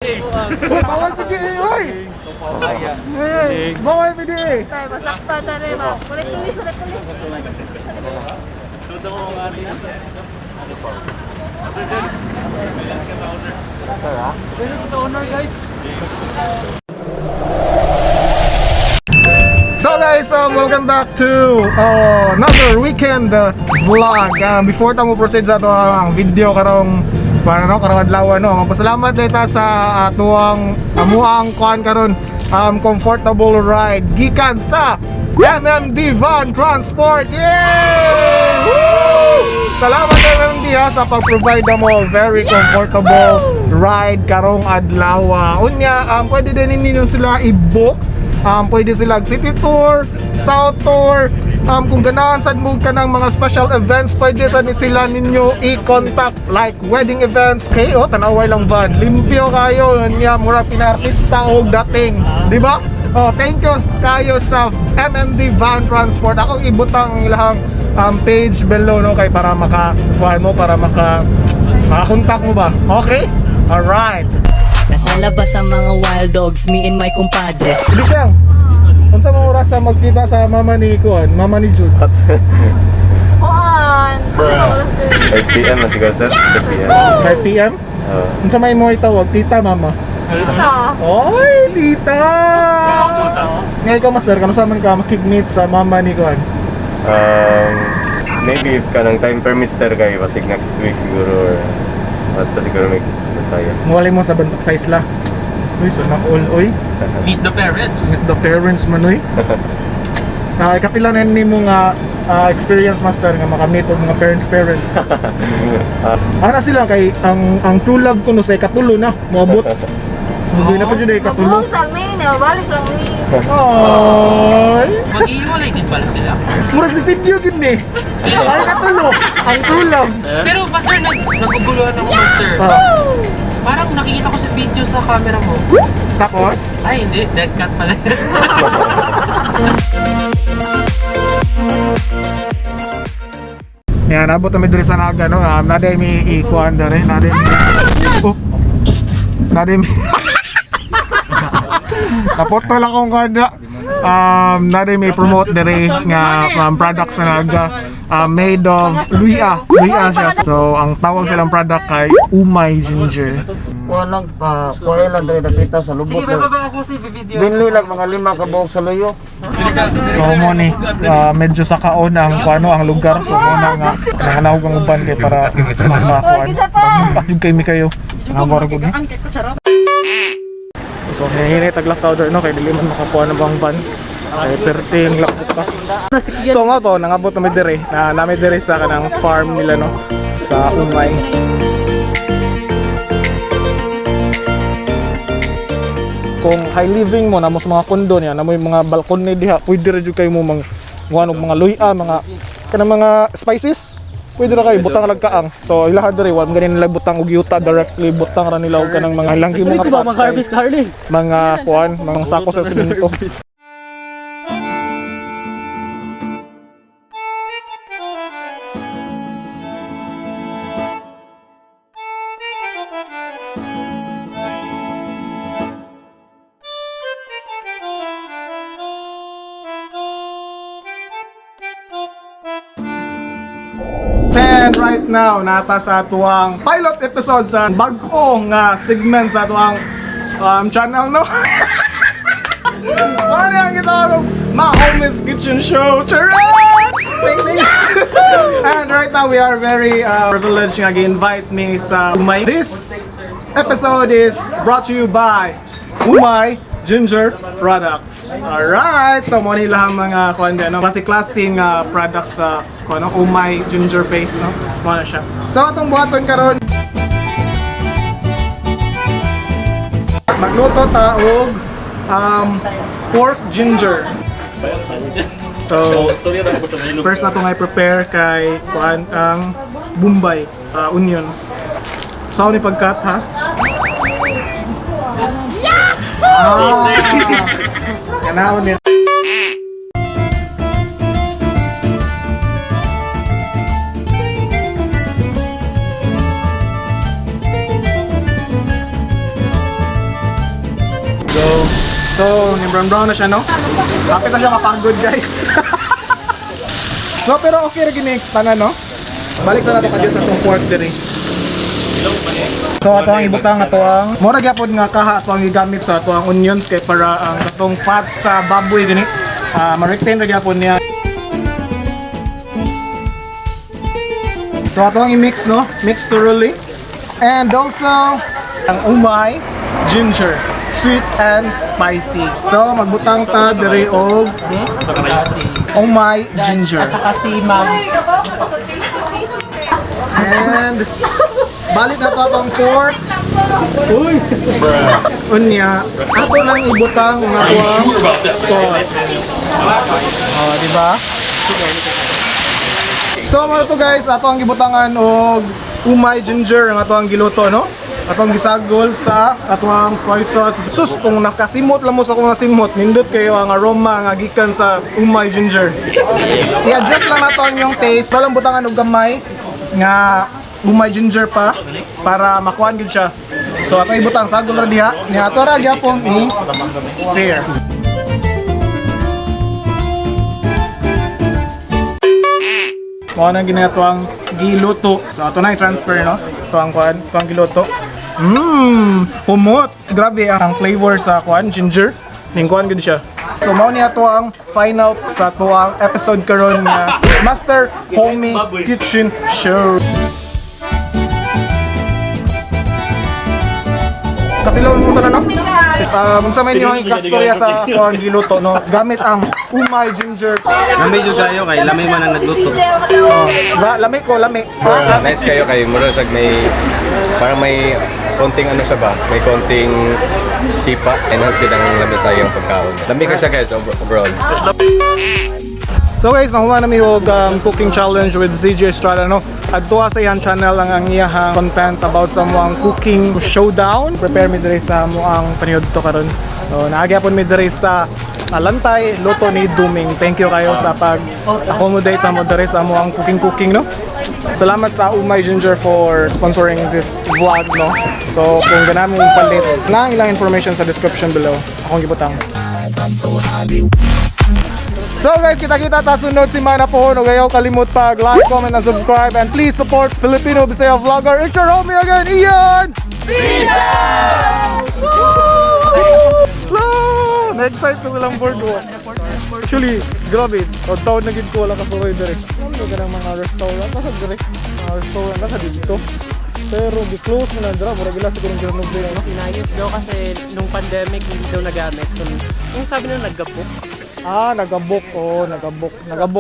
Uy, bawal PDA, oy! Hey, bawal PDA! Tayo, masaktan na rin ba? Kulit tuloy, kulit tuloy. So guys, welcome back to another weekend vlog. Before ta mo proceed sa ato ang video karong para no karong adlaw, no. Magpasalamat ta sa atuang amuang kuan karon, comfortable ride gikan sa MMD Van Transport. Yay! Woo! Salamat, MMD, ha, sa pag-provide mo very comfortable ride karong adlaw. Unya, pwede din ninyo sila i-book, pwede sila city tour, south tour. Kung ganahan sad mo ka ng mga special events, pwede sad ni sila ninyo i-contact like wedding events. Kay oh, tanaway lang van. Limpyo kayo niya, mura pinartista og dating, di ba? Oh, thank you kayo sa MMD Van Transport. Ako ibutang ang ilahang page below, no, kay para maka kuan mo, para maka makakontak mo ba? Okay? Alright. Nasa labas ang mga wild dogs, me and my compadres. Hindi siyang. Unsa mo oras sa magkita sa mama ni Kuan, mama ni Jude? Kuan. 5 p.m. na siguro, sir. 5 p.m. 5 p.m.? Unsa may mo itawag? Tita, mama? Ito. Oy, tita! Ngayon ka, master, kano man ka makig-meet sa mama ni Kuan? Maybe if kanang time permits, sir, kayo basig next week siguro or what siguro may tayo. Mawalay mo sa Bantok sa isla. Uy, sana all, oy. Meet the parents. Meet the parents man, oy. Kapila na nimo nga experience, master, nga makamit og mga parents parents. Ana sila kay ang true love ko no sa ikatulo na moabot. Hindi na pa jud ay ikatulo. Mabuhong sa amin, balik lang ni. Ay! Mag-iiwalay din pala sila. Mura si video gid ni. Ay, katulo. Ang true love. Pero master, naguguluhan ako, master. Ah, Parang nakikita ko sa video sa camera mo. Tapos, Ay, hindi. Dead cat pala. Yan, abot kami diri sa Naga, no? Naday mi ikuan diri, naday mi. Oh, psst. Naday mi. Napoto lang akong kada. Naday mi promote diri nga products sa Naga. Made of luya. Luya siya. So, ang tawag silang product kay Umay Ginger. Kuha lang pa, kuha lang tayo nakita sa lubot. Sige, bababa ako sa video. Binli lang mga lima ka buhok sa luyo. So mo ni medyo sa kaon ang kuano ang lugar, so mo na nga nanganahog ang uban kay para makakuan. Pag kay mi kayo. Ang gud ni. So hinay taglakaw der, no, kay dili man makakuha ng bang van. Kay perting lakbot pa. So nga to nangabot na mi diri na nami diri sa kanang farm nila, no, sa Umay. Kung high living mo namo sa mga kondo niya, namo yung mga balkon ni diha, pwede ra jud kayo mo mang kuha og mga luya, mga kanang mga spices. Pwede ra kayo butang lang kaang. So ilaha diri wa man gani nila butang og yuta directly, butang ra nila og kanang mga ilang mga pot, mga kuan, mga sako sa simento. And right now, nata sa tuwang pilot episode sa bag-o nga segment sa tuwang channel, no? Mano ang gitawag Ma Homies Kitchen Show. Charot! Ting, ting. And right now, we are very privileged nga gi-invite me sa Umay. This episode is brought to you by Umay Ginger Products. Alright, so mo nila ang mga kuan no? Klase-klaseng products sa kuan, no? Umay Ginger base, no? Mo na siya. So atong buhaton karon, magluto ta og pork ginger. So, first na itong i-prepare kay kuan ang Bombay onions. So, ako ni pagkat ha? Ah! Kanaon niya. Go. So, ni brown brown na siya, no? Kapit na siya mapagod, guys. No, pero okay ra gini tanan, no? Balik sa nato kadyo sa atong pork diri. So ato ang ibutang ato ang mura gyapon nga kaha ato ang gigamit sa ato ang onions kay para ang katong fat sa baboy gani ma-retain ra gyapon niya. So ato ang i-mix, no? Mix thoroughly. And also ang umay ginger, sweet and spicy. So magbutang ta diri og umay ginger. At saka si ma'am. And balik na to atong pork. Uy! Unya, ato nang ibutang ang atuang sauce. Oh, di ba? So mga to guys, ato ang gibutangan og umay ginger ang ato ang giluto, no? Ato ang gisagol sa ato ang soy sauce. Sus, kung nakasimot lang mo sa kung nasimot, nindot kayo ang aroma nga gikan sa umay ginger. I-adjust lang nato ang inyong taste. So lang butangan og gamay nga umay ginger pa para makuan gyud siya. So ato ibutang sagol ra diha. Niya ato ra gyapon i stir. Mao nang ginato ang giluto. So ato na i-transfer, no. Ito ang kuan, ito ang giluto. Humot. Grabe ang flavor sa kuan ginger. Ning kuan gud siya. So mao ni ato ang final sa ato ang episode karon nga Master Homie Kitchen Show. Katilaw mo tanan, no? Unsa may inyo ang ikastorya sa ato ang giluto, no? Gamit ang umay ginger. Lamay jud kayo kay lamay man ang nagluto. Oh, lami ko, lami. Ah, Nice kayo kay mura sag may parang may konting ano siya ba? May konting sipa, enhance din ang lami sa iyong pagkaon. Lami ka siya, guys, overall. So guys, nahuman na mi og cooking challenge with CJ Estrada, no. Adtoa sa iyang channel ang iyahang content about sa moang cooking showdown. Prepare mi diri sa moang paniudto karon. So naagi mi diri sa Alantay, luto ni Duming. Thank you kayo sa pag accommodate na mo diri sa moang cooking cooking, no. Salamat sa Umay Ginger for sponsoring this vlog, no. So kung ganahan mo palit, na ang ilang information sa description below. Akong gibutang. So guys, kita-kita ta sunod si Mana Pohon. Huwag kayo kalimut pag like, comment, and subscribe. And please support Filipino Bisaya Vlogger. It's your homie again, Ian! Peace out! Na-excite ko silang board ko. Actually, grabe. O taon na gid ko wala ka suroy dire. Ano ka ng mga restaurant? Nasa dire. Mga restaurant nasa dito. Pero gi-close mo na dira, murag ila siguro girenovate na, no? Inayos daw kasi nung pandemic hindi daw nagamit. So, yung sabi nung naggabook. Ah, nagabok. Oh, nagabok. Nagabok.